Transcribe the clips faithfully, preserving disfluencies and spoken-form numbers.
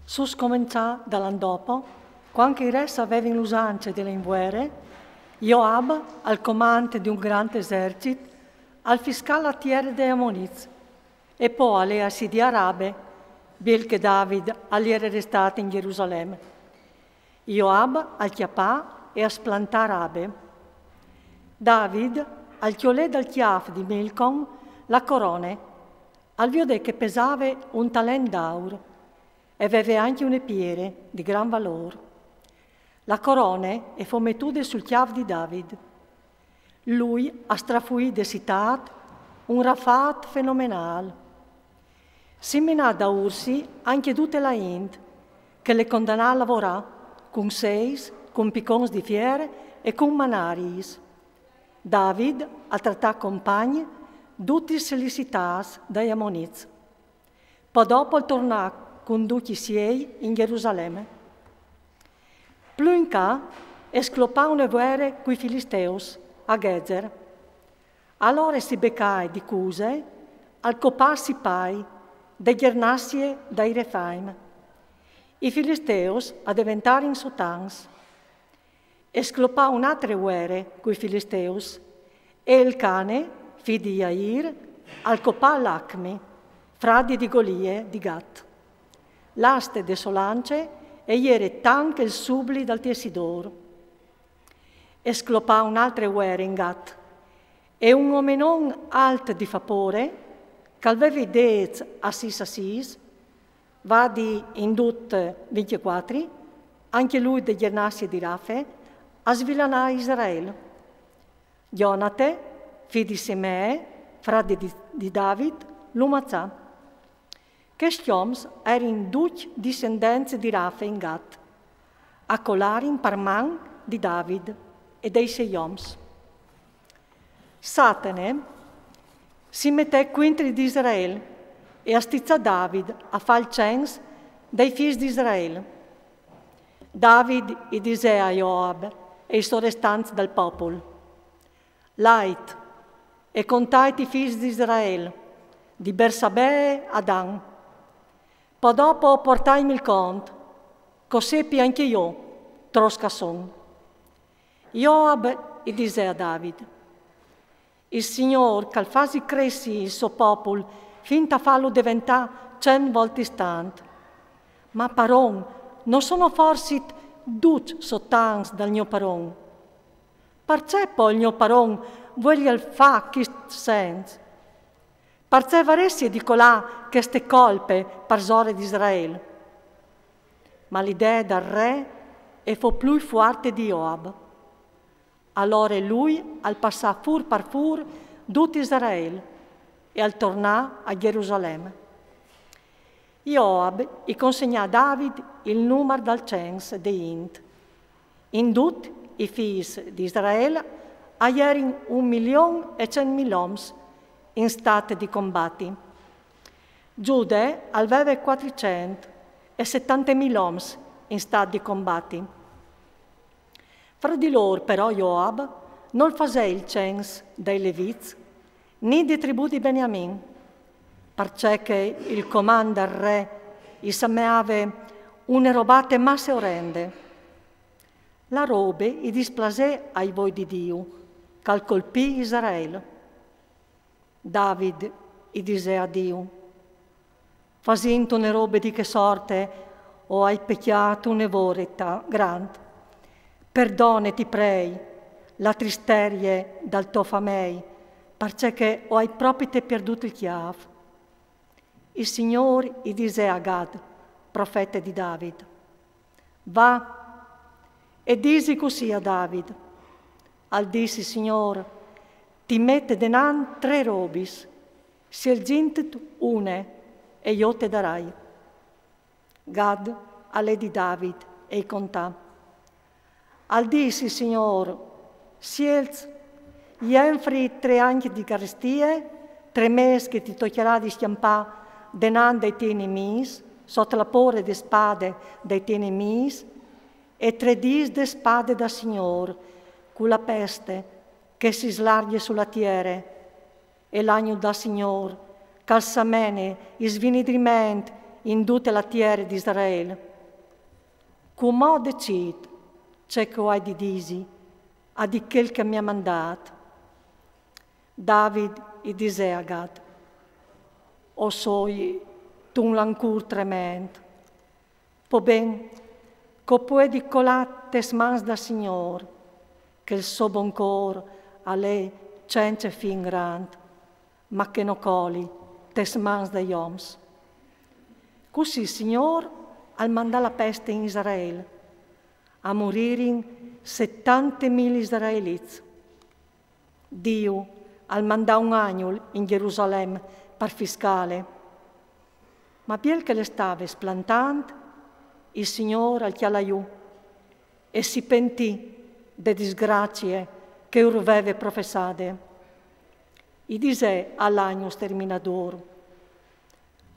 Su scomençâ dal an dopo, cuant che i rês a vevin l'usance di lâ in vuere, Joab, al comant di un grant esercit, al fiscà la tiere dai Amonits, e po al lè a sidiâ Rabe, biel che David al jere restât in Jerusalem. Joab al cjapà e al splantà Rabe. David al cjolè dal cjâf di Milcom la corone, al viodè che e pesave un talent d'aur, e veve ancje une piere di grant valôr. La corone e fo metude sul cjâf di David. Lui al strafuì de citât un rafât fenomenâl. Si menà daûr si ancje dute la int, che le condanà a lavorâ, cun seis, cun picons di fier e cun manariis. David al tratà compagn dutis lis citâts dai Amonits. Po dopo al tornà cun ducj i siei in Jerusalem. Plui in ca e sclopà une vuere cui Filisteus a Gezer. Alore si becà di cuse al copâ Sipai, de Gernassie dai Refaim. I Filisteus a deventarin sotans. E sclopà une altre vuere cui Filisteus, e Elcane, fi di Jair, al copà Lacmi, fradi di Golie di Gat. L'aste de sô lance e jere tant che il subli dal tiessidôr. E sclopà une altre vuere in Gat, e un omenon alt di fâ pôre, che al veve i dêts assîts assîts, vadi in dut vincjecuatri, ancje lui de Gernassie di Rafe, a svilanà Israel. Jonate, fi di Simee, fradi di, di David, lu maçà. Chescj oms a jerin ducj dissendents di Rafe in Gat, a colarin par man di David e dai siei oms. Satene si metè cuintri di Israel e a stiçà David a fâ il cens dai fîs di Israel. David i disè a Joab e i sorestants dal popul: Lait e contait i fîs di Israel, di Bersabee a Dan. Po dopo portaitmi il cont, che o sepi ancje jo trops che a son. Joab i disè a David: Il Signôr, che al fasi cressi il so popul fin a fâlu deventâ cent voltis tant. Ma paron, no sono forsit ducj sotans dal gno paron? Parcè po il gno paron vuelial fâ chist cens? Parcè varessie di colâ cheste colpe parsore di Israel? Ma la idee dal re e fo plui fuarte di Joab. Alore lui al passà fûr par fûr dut Israel e al tornà a Jerusalem. Joab i consegnà a David il numar dal cens de int. In dut i fîs di Israel a jerin un milion e cent mil oms in stat di combati. Giude al veve cuatricent e setante mil oms in stat di combati. Fra di lôr però Joab nol fasè il cens dai levits, ni de tribù di Beniamin, parcè che il comant dal re i semeave une robate masse orende. La robe i displasè ai voi di Diu, che al colpì Israel. David i disè a Diu: Fasint une robe di chê sorte, o ai pecjât une vore ta-, grant. Perdone, ti prei, la tristerie dal to famei, parcè che o ai propite pierdût il cjâf. Il Signôr i disè a Gad, profete di David: Va e disi cussì a David: Al dîs il Signôr: Ti mete denant trê robis, sielzint une e jo te darai. Gad al lè di David e i contà: Al dîs il Signôr: Sielç jenfri trê agns di carestie, trê mês che ti tocjarà di scjampâ denant dai tiei nemîs, sot la pôre de spade dai tiei nemîs, e trê dîs de spade dal Signôr, cu la peste che si slargje su la tiere, e l'agnul dal Signôr, che al semene il svinidriment in dute la tiere di Israel: Cumò decid ce che o ai di disi a di chel che mi ha mandât. David i disè a Gad: O soi tun lancûr tremend. Po ben, che o puedi colâ tes mans dal Signôr, che il so bon cûr al è cence fin grant, ma che no coli tes mans dai oms. Cussì il Signôr al mandà la peste in Israel. A muririn setante mil israelits. Diu al mandà un agnul in Jerusalem par fiscâle. Ma biel che le stave splantant, il Signôr al cjalà jù e si pentì de disgracie che ur veve professade. I disè al agnul sterminadôr: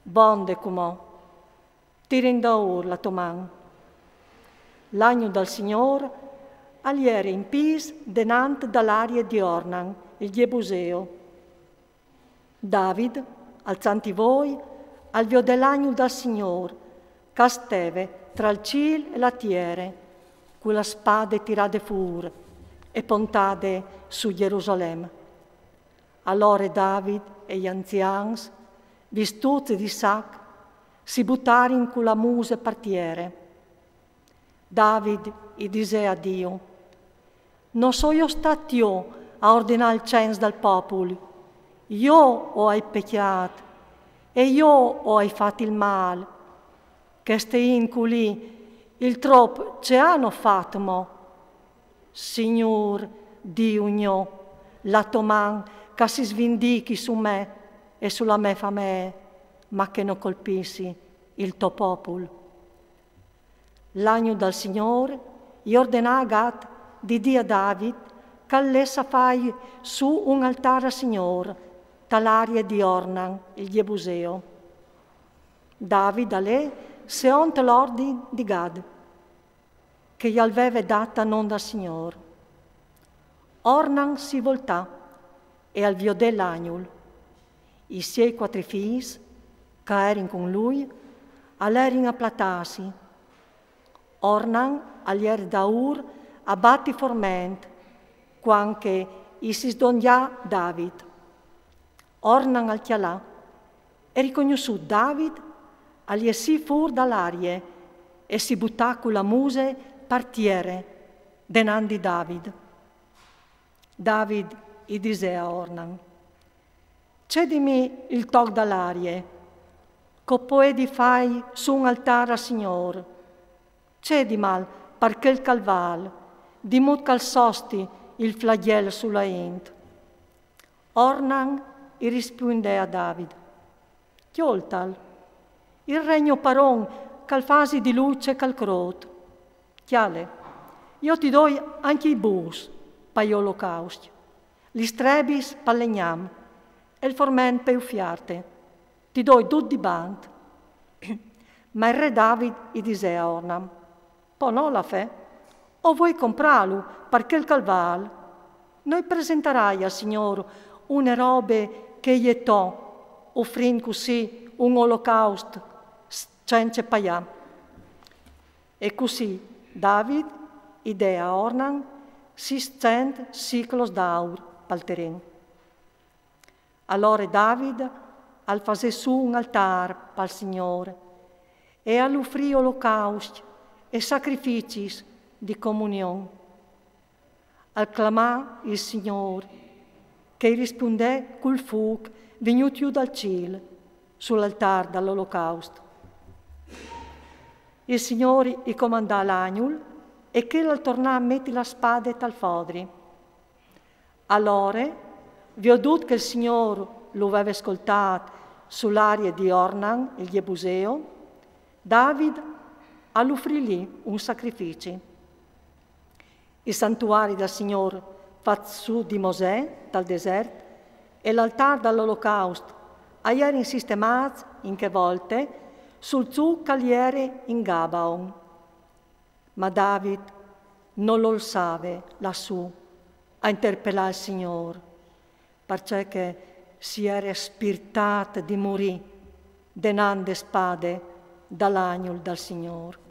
Vonde cumò, tire indaûr la tô man. L'agnul dal Signôr al jere in pîts denant da l'arie di Ornan, il jebuseo. David, alçant i voi, al viodè l'agnul dal Signôr, che al steve tra il cîl e la tiere, cu la spade tirade fûr e pontade su Jerusalem. Alore David e i anzians, vistûts di sac, si butarin cu la muse par tiere. David i disè a Diu: No soi jo stât jo a ordenâ il cens dal popul? Jo o ai pecjât e jo o ai fat il mâl. Cheste int culì il trop ce àn fat mo? Signôr Diu gno, la tô man che si svindichi su me e su la mê famee, ma che no colpissi il to popul. L'agnul dal Signôr i ordenà a Gad di dî a David che al lès a fâi su un altâr al Signôr ta l'arie di Ornan, il jebuseo. David alè seont l'ordin di Gad, che i al veve dât a non dal Signôr. Ornan si voltà e al viodè l'agnul. I siei cuatri fîs, che a erin cun lui, a lerin a platâsi. Ornan al jere daûr a bati forment, cuant che i si sdonjà David. Ornan al cjalà e, ricognossût David, al jessì fûr da l'arie e si butà cu la muse par tiere denant di David. David i disè a Ornan: Cedimi il toc da l'arie, che o puedi fâi su un altâr al Signôr. Cedimal par chel che al vâl, di mût che al sosti il flagjel su la int. Ornan i rispuindè a David: Cjoltal, il re gno paron che al fasi di lui ce che al crôt. Cjale, jo ti doi ancje i bûs pai olocauscj, lis trebis pal legnam e il forment pe ufiarte. Ti doi dut di bant. Ma il re David i disè a Ornan: Po no, la fe, o vuei comprâlu par chel che al vâl. No i presentarai al Signôr une robe che e je tô, ufrint cussì un olocaust s-, cence paiâ? E cussì David i dè a Ornan sîscent siclos d'aur pal teren. Alore David al fasè su un altâr pal Signôr e al ufrì olocauscj e sacrificis di comunion. Al clamà il Signôr, che i rispundè cul fûc vignût jù dal cîl sul altâr dal olocaust. Il Signôr i comandà l'agnul e chel al tornà a meti la spade tal fodri. Alore, viodût che il Signôr lu veve scoltât su l'arie di Ornan, il jebuseo, David al ufrì li un sacrifici. Il santuari dal Signôr fat su di Mosè tal desert e l'altâr dal olocaust a jerin sistemâts in chê volte sul zûc che al jere in Gabaon. Ma David no lu olsave lassù a interpelâ il Signôr, parcè che si jere spirtât di murî denant de spade Dal agnul dal Signôr.